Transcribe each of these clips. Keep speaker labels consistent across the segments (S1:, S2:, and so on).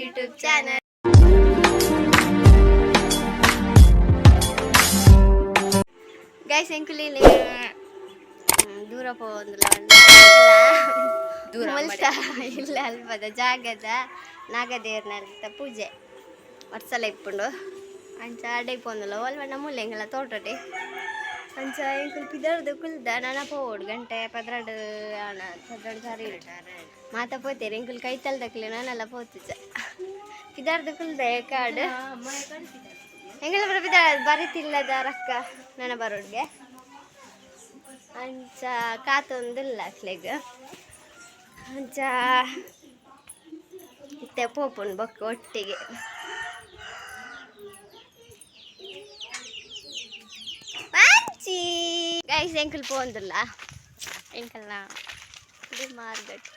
S1: YouTube channel. Guys, ಎಂಕುಲು ದೂರ ಪೋವೊಂದುಲ್ಲ.
S2: ದೂರ.
S1: ಮುಲ್ತ ಇಲ್ಲ, ಅಲ್ಪದ ಜಾಗದ ನಾಗದೇರ್ನಲ್ತ ಪೂಜೆ ವರ್ಸಲ ಇಪ್ಪುಂಡು. ಅಂಚ ಅಡೆ ಪೋಂದುಲ್ಲ. ಒಲ್ವಣ್ಣ ಮೂಲೆ ಎಂಕಲ ತೋಟಡೆ. ಅಂಚ ಎಂಕುಲು ಪಿದರ್ದು ಕುಲ್ದ. ನನ ಪೋವೊಡು, ಗಂಟೆ 12 ಆಣ, 12 ಸಾರಿ ಮಾತ ಪೋತೇರು. ಎಂಕುಲು ಕೈತಲ್ದಕ್ಲೆ ನಾನೆಲ್ಲ ಪೋತುಜ. ಪಿದಾರ್ದು ಕುಲ್ದ ಕಾಡು ಎಂಕಲ ಪೂರ ಪಿದ ಬರಿತಿಲ್ಲದ ರಕ್ಕ ನನ ಬರೋಡ್ಗೆ. ಅಂಚ ಕಾತೊಂದಿಲ್ಲ ಅಕ್ಲೆಗ್. ಅಂಚ ಇತ್ತೆ ಪೋಪುಂಡು ಬೊಕ್ಕ ಒಟ್ಟಿಗೆ. ಮಾಂಚಿ ಗೈಸ್, ಎಂಕುಲು ಪೋಂದುಲ್ಲ. ಎಂಕಲ್ನ ಇದು ಮಾರ್ಗಟ್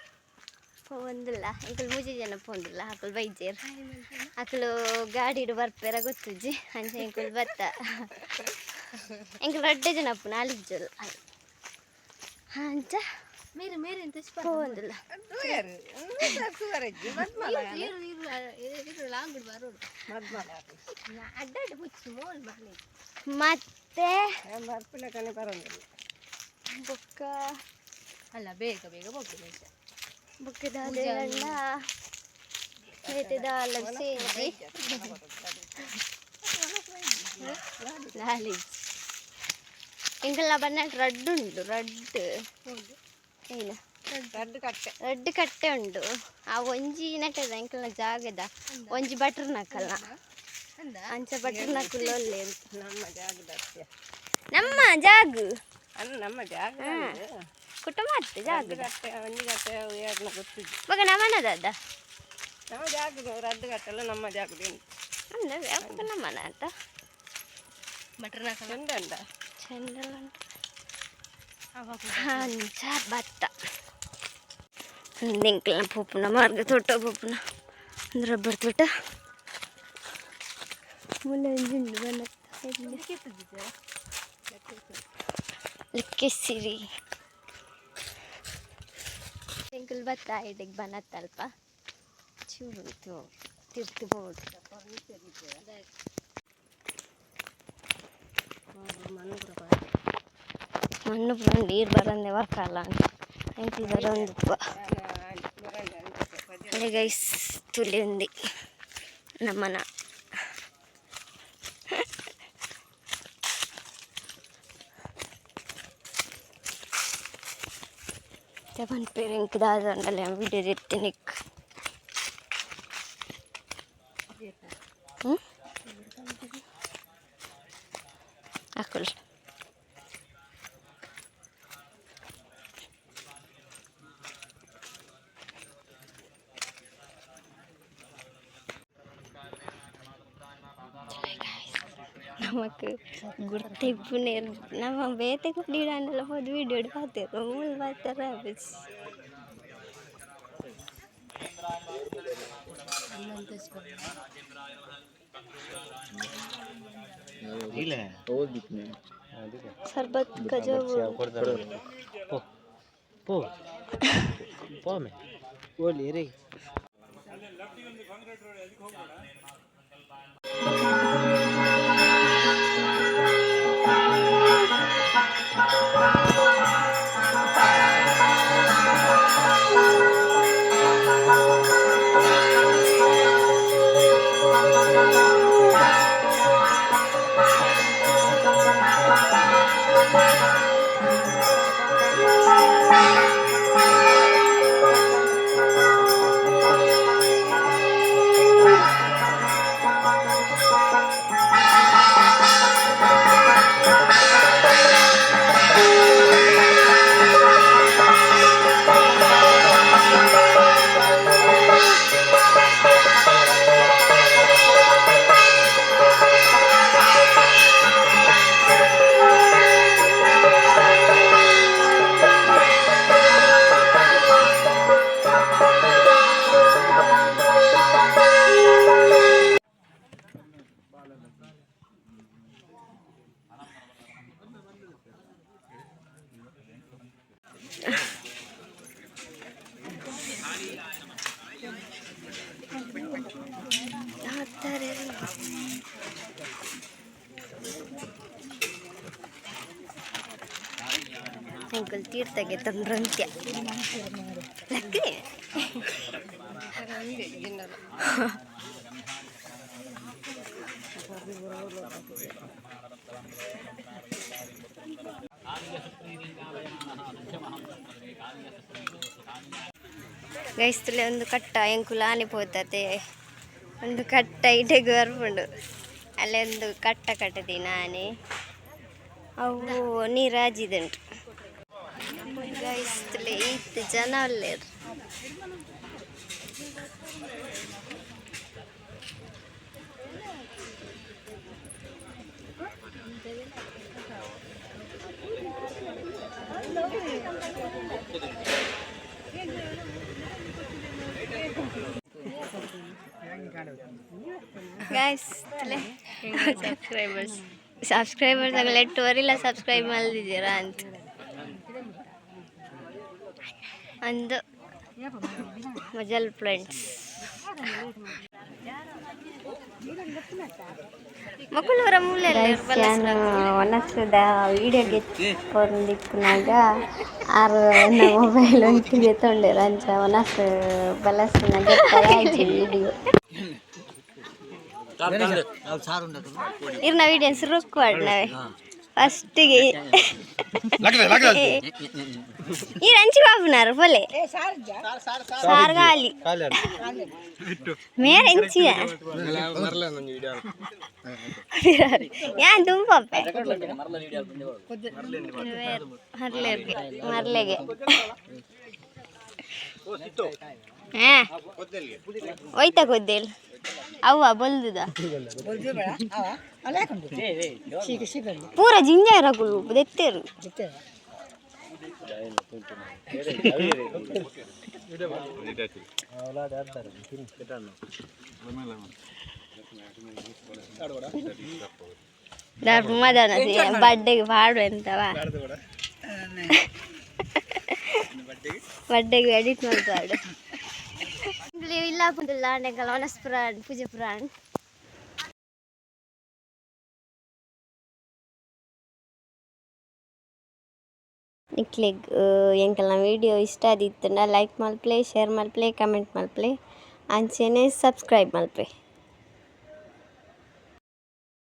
S1: ಪೋಂದುಲ್ಲ. ಎಂಕುಲು ಮೂಜಿ ಜನ ಪೋಂದುಲ್ಲ. ಅಕುಲು ಬೈಜೇರ್. ಅಕುಲು ಗಾಡಿಡ್ ಬರ್ಪೆರ ಗೊತ್ತುಜ್ಜಿ. ಅಂಚ ಎಂಕುಲು ಬತ್ತ. ಎಂಕುಲು ರಡ್ಡೆ ಜನ ಅಪ್ಪು ನಾಲಿಜ್ಜಲ್. ಅಂಚ
S2: ಮೇರೆ ಮೇರೆ ಅಂತ.
S1: ಪೋಂದುಲ್ಲ.
S2: ಲಾಂಗ್ ಬರೋಡು ಅಡ್ಡಾಡಿ ಮುಚ್ಚು ಮೋಲ್.
S1: ಮತ್ತೆ ಬೊಕ್ಕ
S2: ಅಲ್ಲ, ಬೇಗ ಬೇಗ ಹೋಗ್ತದೆ.
S1: ಬೊಕ್ಕದ ಬೇತೆದಾಲ ಸೇಜಿ ಲಾಲಿಜ್. ಎಂಕಲ್ನ ಬನ್ನಟ್ ರಡ್ಡು ಉಂಡು. ರಡ್ಡು ಏನು?
S2: ರಡ್ಡು ಕಟ್ಟೆ.
S1: ರಡ್ಡು ಕಟ್ಟೆ ಉಂಡು. ಆ ಒಂಜಿ ನಕದ ಎಂಕಲ್ನ ಜಾಗದ, ಒಂಜಿ ಬಟ್ರ್ ನಕಲ್ನ. ಅಂಚ ಬಟ್ರ್ ನಕುಲು ಒಲ್ಲೆ.
S3: ನಮ್ಮ ಜಾಗದ.
S1: ನಮ್ಮ ಜಾಗ.
S3: ಅಲ್ಲ, ನಮ್ಮ ಜಾಗ.
S1: ಕುಟುಂಬ ಅತ್ತೆ ಜಾಗದ.
S3: ಕಟ್ಟೆ, ಒಂಜಿ ಕಟ್ಟೆ ಯಾರನ್ನ ಗೊತ್ತಿದ್ದು.
S1: ಮಗ ನಮ್ಮನದ.
S3: ನಮ್ಮ ಜಾಗದ ರದ್ದು ಕಟ್ಟೆಲ್ಲ ನಮ್ಮ ಜಾಗದ.
S1: ಅಂದ್ರೆ ಯಾವಾಗ ನಮ್ಮನ ಅಂತ.
S2: ಬಟ್ರ್ ನಾಕಲ್ಲ.
S3: ಚಂದ ಉಂಡ.
S1: ಚೆಂದ ಉಂಟು. ಅಂಚ ಭತ್ತ ಎಂಕಲ್ನ ಪೋಪುನ ಮಾರ್ಗ ತೋಟ ಪೋಪುನ ಒಂದು ರಬ್ಬರ್ ತೋಟ ಮುಲ್ಲೊಂಜಿ ಉಂಡು ಬನ್ನ ಲೆಕ್ಕೆಸಿರಿ. ಎಂಕುಲು ಬತ್ತ ಇಡೆಗ್ ಬನತ್ತ ಅಲ್ಪ ಚೂರು ಉಂಟು, ತಿರ್ತು ಬೋಡು. ಮಣ್ಣು ಪೂರ ನೀರು ಬರಂದೆ ವರ್ಕಲ್ಲ. ಎಂಕುಲು ಬರೋಂದುಪ್ಪ. ಅದೇ ಗೈಸ್, ತುಲಿ ఉంది ನಮ್ಮನ. ಪನ್ಪೇರು ಇಂಕ್ ದಾದ ವಿಡಿಯೋ ಇರ್ತೀನಿ. ಹ್ಞೂ, ಅಕುಲ್ ನಮಕ್ ಗುರ್ತ ಇಪ್ಪುನೇರ್. ನಮ್ಮ ಬೇತೆ ಕುಡಿಡಾಂಡಲ ಪೋದು ವಿಡಿಯೋ ಪಾತೆರ್. ಮೂಲು ಪಾತೆರ ಆಪುಜಿ. ಸರ್ಬತ್ ಕಜವು.
S4: ಪೋ ಪೋಮೆ ಓಲಿ ರೀ.
S1: ಪೂಗಲ್ ತೀರ್ಥಗೆ ತಂದ್ರಂತ್ಯ ಲಕ್ಕಿ. ಗೈಸ್ತುಲೆ, ಒಂದು ಕಟ್ಟ ಎಂಕುಲು ಆನೆ ಪೋತತೆ. ಒಂದು ಕಟ್ಟ ಇಡೆಗ್ ಬರ್ಪುಂಡು. ಅಲ್ಲೇ ಒಂದು ಕಟ್ಟ ಕಟ್ಟದಿ ನಾನೆ. ಅವು ನೀರು ಆಜಿದುಂಟು. ಗೈಸ್ತುಲೆ, ಈತ್ ಜನ ಉಲ್ಲೆರ್. Guys,
S2: subscribers.
S1: Subscribers ಅಗಲೆಟ್ಟು ವರಿಲ್ಲ subscribe ಮಲ್ದಿದ್ದೀರಾ ಅಂತ. ಅಂದು ಮಜಲ್ ಫ್ರೆಂಡ್ಸ್ ಮಕ್ಕಳವರ ಮೂಲೆ. ಒನಸದ ವಿಡಿಯೋ ಗೆತ್ತೊಂದಿಪ್ಪುನಾಗ ಆರು ಎನ್ನ ಮೊಬೈಲ್ ಒಂಟಿ ಗೆತ್ತೊಂಡೆರ್. ಅಂಚ ಒನಸ್ ಬಲಸುನ ಗೆತ್ತರ ವಿಡಿಯೋ. ಇರ್ನ ವಿಡಿಯೋ ಸುರುಕ್ ಪಾಡ್ನವೆ ಫಸ್ಟಿಗೆ. ಈ ರಂಚಿ ಬಾಬುನಾರು ಪೊಲೆ ಸಾರ್ಗಾಲಿ ಮೇರೆ ಎಂಚಿಯ ಯಾನ್ ತುಂಬಪ್ಪೆ ಮರ್ಲೆಗೆ ಮರ್ಲೆಗೆ. ಹಾ, ಒಯ್ತ ಕೊದ್ದೇಲ್ ಅವ್ವ ಬೊಲ್ದುದ ಪೂರ ಜಿಂಜಾರ ಕುಲು ದೆತ್ತೇರು. ದಾರ್ಪು ಮದನ ಬಡ್ಡೆಗೆ ಪಾಡು ಎಂತವ ಬಡ್ಡೆಗೆ ಎಡಿಟ್ ಮಾಡ್ತಾಡು ಇಲ್ಲ ಪುಂದಿಲ್ಲ. ನೆಗಲ ಒನಸ್ಪುರಾಣ್ ಪೂಜೆ ಪುರಾಣ್. ನಿಕ್ಲೆಗ್ ಎಂಕಲ್ನ ವೀಡಿಯೋ ಇಷ್ಟ ಆದಿತ್ತುಂಡ ಲೈಕ್ ಮಲ್ಪಲೆ, ಶೇರ್ ಮಲ್ಪಲೆ, ಕಮೆಂಟ್ ಮಲ್ಪಲೆ, ಅಂಚೆನೆ ಸಬ್ಸ್ಕ್ರೈಬ್ ಮಲ್ಪಲೆ.